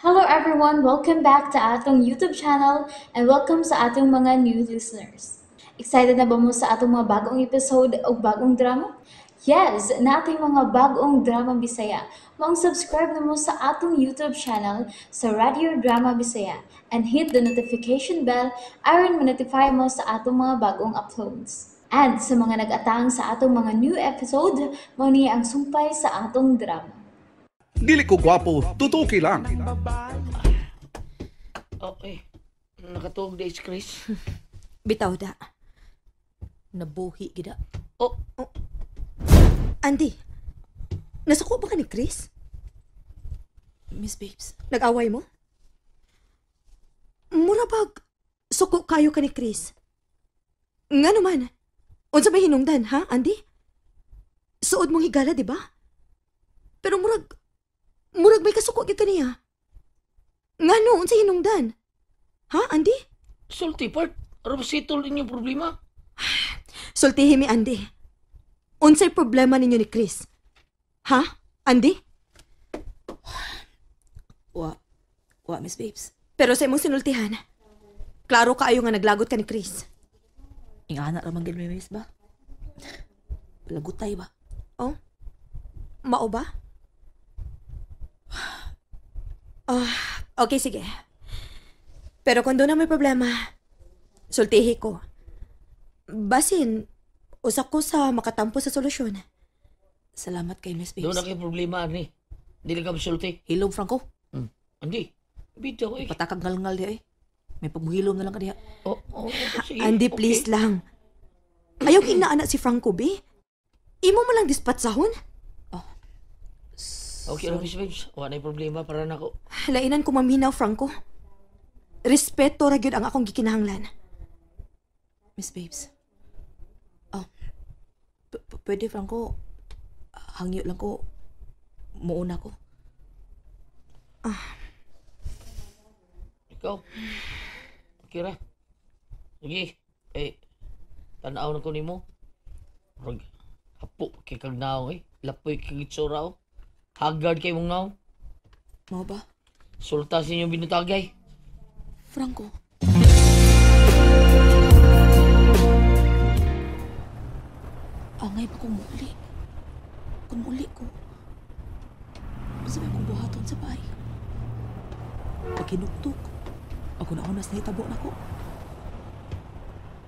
Hello everyone! Welcome back to atong YouTube channel and welcome sa atong mga new listeners. Excited na ba mo sa atong mga bagong episode o bagong drama? Yes! Nating mga bagong drama Bisaya. Maong subscribe na mo sa atong YouTube channel sa Radio Drama Bisaya and hit the notification bell aron ma-notify mo sa atong mga bagong uploads. And sa mga nag-atang sa atong mga new episode, mao ni ang sumpay sa atong drama. Dili ko gwapo, tutuki lang. Okay. Nakatuog di si Chris. Bitaw da. Nabuhi gida. Oh, Andy, nasuko ba ka ni Chris? Miss Babes, Nag-away mo? Mura bag, suko kayo ka ni Chris. Nga naman, unsa may hinungdan, ha, Andy? Suod mong higala, di ba? Pero murag may kasuko gyud kaniya. Nga no, unsa hinungdan? Ha, Andy? Sulti part. Aron settle inyong problema. Sultihi mi, Andy. Unsay problema ninyo ni Chris? Ha, Andy? Wa. Wa, Miss Babes. Pero sa imong sinultihan, klaro kaayo nga naglagot ka ni Chris. Ingana ra man gid mi, Miss ba? Lagutay ba? Oh? Mao ba? Okay, sige. Pero kung doon na may problema, sultihi ko. Basin, usa ko sa makatampo sa solusyon. Salamat kay Miss Babes. Doon na kayo problema, ani. Dili ka masulti. Hilom, Franco. Andi, bitaw eh. Patakag ngal-ngal diha eh. May pagmuhilom na lang ka diha. Oh, oh, sige. Andy, okay. Please lang. Ayaw kinaana si Franco, be. Imo mo lang dispatsahon. Oh. Okay, ra, Miss Babes. Wala na problema para nako. Lainan ko maminaw, Franco. Respeto ra gyud ang akong gikinahanglan. Miss Babes. Oh. Pwede, Franco. Hangyo lang ko. Muuna ko. Ah. Ikaw. Okay ra. Sige. Eh, tanaw na ko nimo. Rag, hapo kay kag naong eh. Lapoy kay itsura oh. Haggard kay mong naong. Mao ba? Sulta sa inyong binutagay. Franco. Angay pa kong muli. Kung muli ko, sabi akong buhaton sa bahay. Pagkinuktok, ako na unas na hitabo na ko.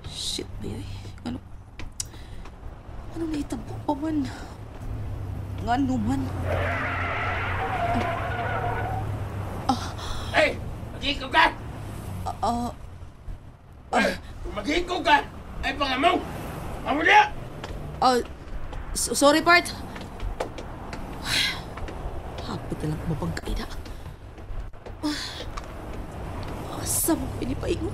Shit, bay. Ano? Ano nahitabo pa man? Ngano man? Hey! Maghikog ka! Kung maghikog ka, ay pangamong! Amo na! Sorry, Bart. Hapit na lang mabangkay na. Asa mo pinipaingon?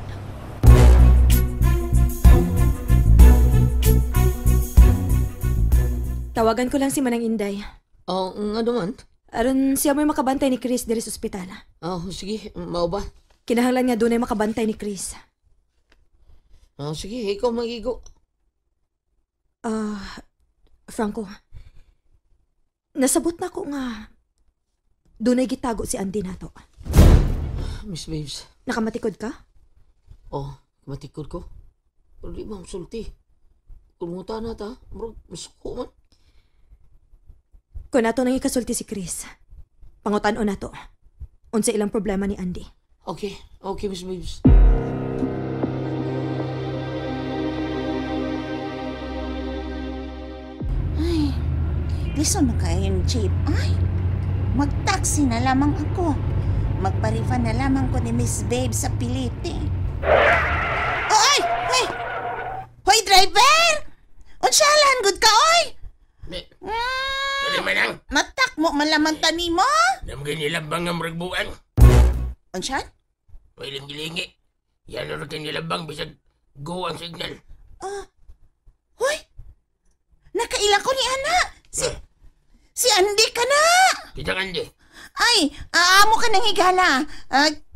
Tawagan ko lang si Manang Inday. Oh, nga naman. Aron siya mo'y makabantay ni Chris diri sa ospital. Oh, sige. Mao ba? Kinahanglan nga dunay makabantay ni Chris. Oh, sige. Ikaw magigo. Franco, nasabot na ko nga dunay gitago si Andy nato. Miss Babes. Nakamatikod ka? Oh, matikod ko. Pero di ba masulti? Kung na ta, murag masuko man. Kung nato nang ikasulti si Chris, pangutan-on nato. Unsa ilang problema ni Andy. Okay, okay, Miss Babes. Ay, listen mo kayo, Jeep. Ay, mag-taxi na lamang ako. Magpa-refund na lamang ko ni Miss Babe sa pilite. Oy! Hoy! Hoy, driver! Unsyalan, good ka, oy! Dali manang. Matak mo, malamang tani mo. Namgay nilabang ang muragbuan. Unsyan? May lingilingi. Yan ang nilabang bisag go ang signal. Hoy! Nakaila ko ni Ana. Si Andy ka na! Kita Andy. Ay, aamo ka ng higala.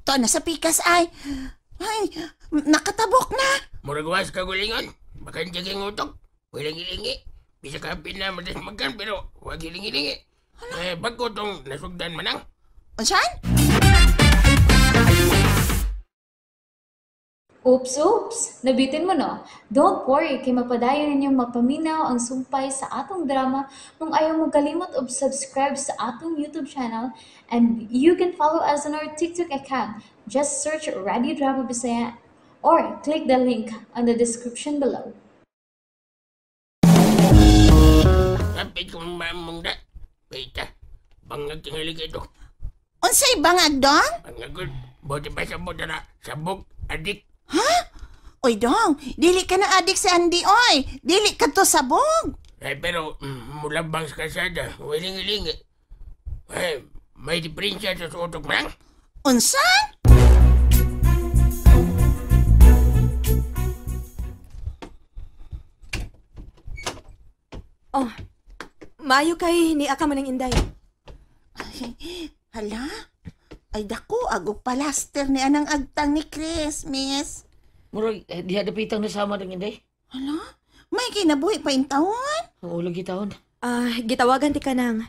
To na sa pikas ay. Ay, nakatabok na. Muragwas ka gulingon. Baka hindi kang utok. Walang hilingi. Bisa ka pin na madas magkan pero wag hilingi-lingi. Eh, bago tong nasugdan manang. Unsan? Oops, oops! Nabitin mo, no? Don't worry, kay mapadayon ninyong mapaminaw ang sumpay sa atong drama kung ayaw mo kalimot og subscribe sa atong YouTube channel, and you can follow us on our TikTok account. Just search Radio Drama Bisaya or click the link on the description below. Kapit kong mamong da. Pita, bangag tingali ito. Unsay bangag, dong? Bangag, bote pa sa bote na, sabog, adik. Ha? Oy, dong, dili ka na adik si Andy, oy. Dili ka to sabog. Ay, pero, mulabang sa kasada, wiling-iling. Ay, may diferensya sa suotok lang. Unsa? Oh, maayo kay ni aka man ang Inday. Ay, hala? Ay dako, agog palaster ni anang agtang ni Chris, miss. Murag, diha dapitang nasama ng Inday. Hala? May kinabuhi pa intawon? Ang ulag gitawon. Gitawagan ti ka nang.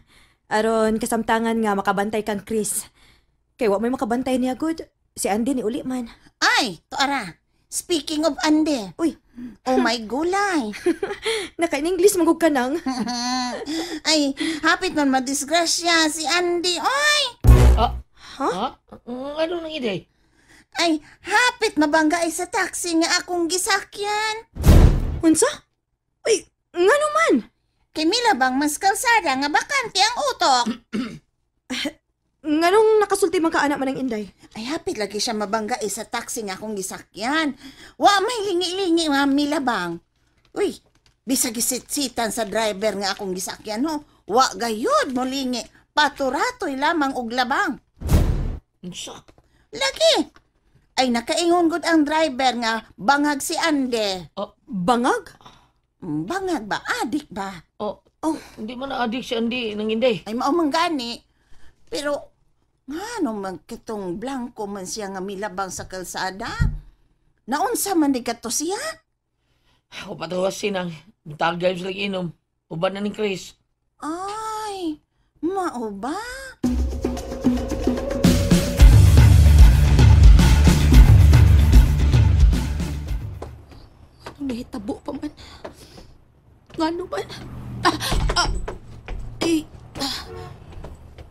Aron kasamtangan nga makabantay kang Chris. Kay wa may makabantay niya good. Si Andy ni uli man. Ay, tuara. Speaking of Andy. Uy. Oh my gulay. Naka-in-English magug ka nang. Ay, hapit man madisgrasya si Andy. Oy! Ha? Ha? Ano nang Inday? Ay, hapit mabangga ay sa taxi nga akong gisakyan. Unsa? Uy, ngano man? Kay mila bang mas kalsada nga bakante ang utok? Nganong nakasulti man ka anak man ang Inday? Ay, hapit lagi siya mabangga ay sa taxi nga akong gisakyan. Wa may lingi-lingi nga milabang. Uy, bisag gisitsitan sa driver nga akong gisakyan ho. Wa gayud mo lingi. Paturatoy lamang og labang. Unsa? Lagi. Ay, nakaingon gud ang driver nga bangag si Ande. Oh, bangag? Bangag ba? Adik ba? Oh, oh. Hindi man na adik si Andy nang Inday. Ay, mao man gani. Pero, ngano man kitong blanco man siya nga milabang sa kalsada? Naunsa man di kato siya? Ako patawas sinang, tagay sila inom. Uban na ni Chris. Ay, mao ba? Anong nahitabo pa man? Ngano man?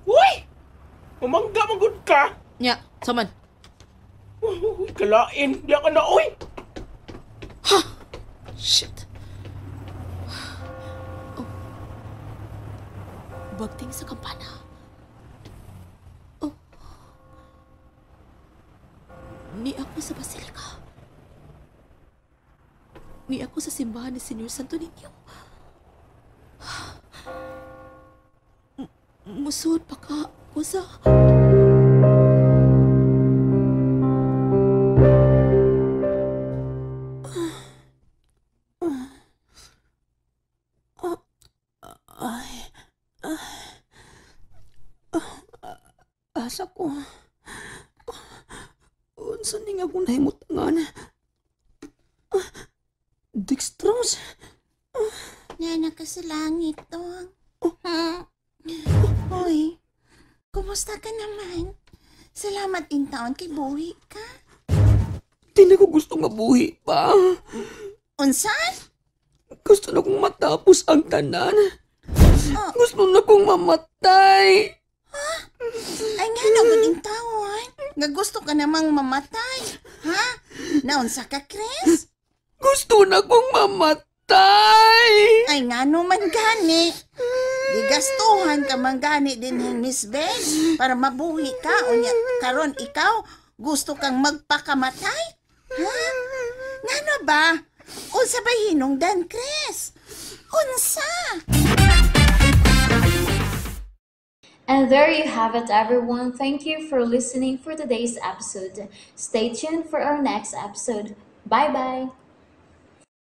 Uy! Umangga magud ka! Nya, saman. Uy, kalain. Di ka na, uy! Ha! Shit. Oh. Bagting sa kampana. Oh. Ni ako sa basilika. Ni ako sa simbahan ni Senyor Santo Niño. Musod pa ka ko sa... Ay, asa ko. Unsa ning akong nahimutangan? Dextrose. Nana ka sa langit, dong. Hoy, kumusta ka naman? Salamat in taon kay buhi ka. Di na ko gusto nga buhi pa. Unsan? Gusto na kong matapos ang tanan. Oh. Gusto na kong mamatay. Ha? Ay nga na, good in taon. Nga gusto ka namang mamatay. Ha? Naunsa ka, Chris? Gusto na kong mamatay. Ay nga naman gani. Gigastuhan ka man gani din hin Miss Bell para mabuhi ka. Unya, karon ikaw, gusto kang magpakamatay? Ha? Ngano ba? Unsa ba hinungdan, Chris? Unsa? And there you have it, everyone. Thank you for listening for today's episode. Stay tuned for our next episode. Bye-bye!